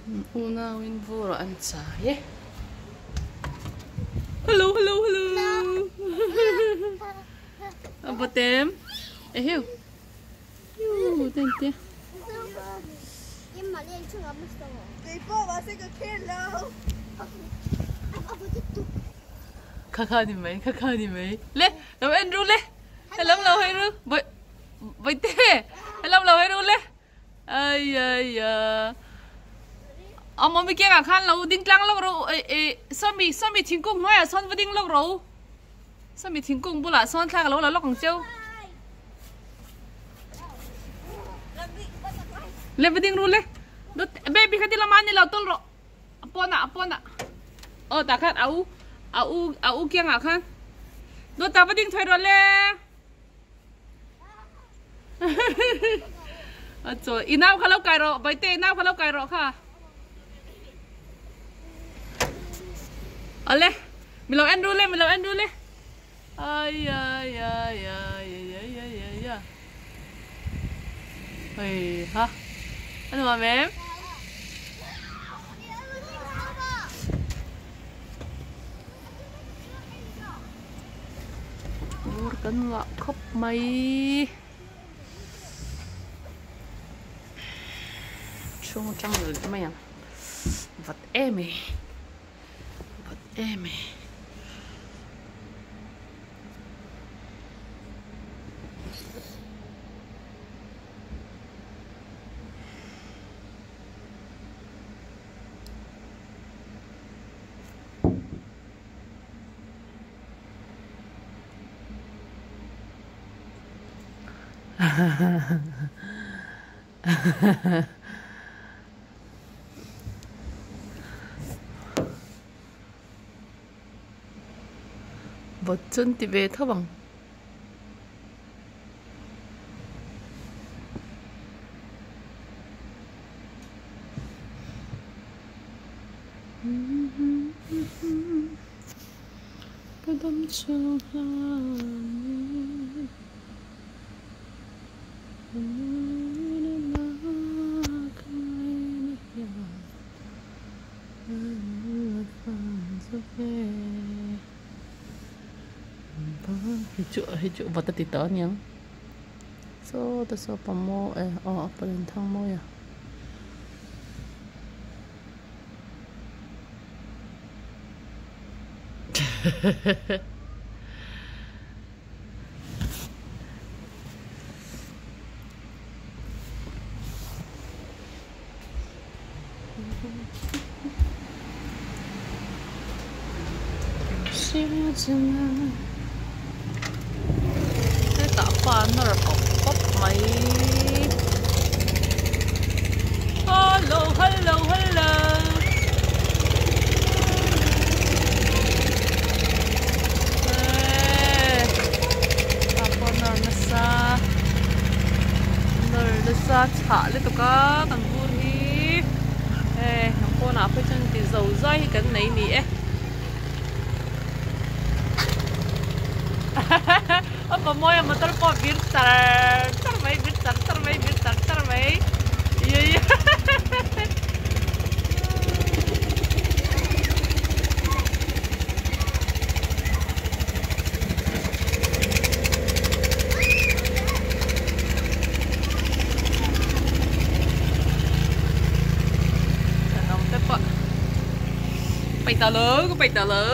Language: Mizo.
Unau in vur ah an chai e. Hello hello hello A bawtem Eheu Iu te an tia. Kha kha ni mai kha kha ni mai le lo en ru le helam lo hawi ru Bawihte helam lo hawi ru le. Ai ai a Awm awm i kengah khan lo ding tlang lawk rawh u eh eh sawmi sawmi thingkung hnuaiah sawn va ding lawk rawh u sawmi thingkung bulah sawn thla ka lo la lawk ang cheu le va ding ru le baby kha ti lama ni lo tawl rawh a pawnah a pawnah aw tah khan a u a u a u kengah khan dawt ah va ding thawi rawh le. A chaw i nau kha lo kai rawh Baite i nau kha lo kai rawh kha Awle mi lo en ru le mi lo en ru le ai ai ai ai ai ai ai ai hei ha a nuam em Vur kan ngah khawp mai. Chhung atang leh mai ang. Vat em e. Vat em e. Vawt chuan ti ve tho ang. Ka dam chhung hlanin Hei chu hei chu vat a ti ta aniang saw ta saw pamaw eh aw a palen thang mawi a. Hetah pa nawr pawp pawp mai. Hello hello hello. Pa pawh nawr nasa nawr nasa chhah lutuk a kan bur hi hei ang pawnah phei chuan ti zo zai hi kan nei ni e. A pa mawi a motor pawh vir char char mai vir char char mai vir char char mai ih Paih ta lo ka paih ta lo.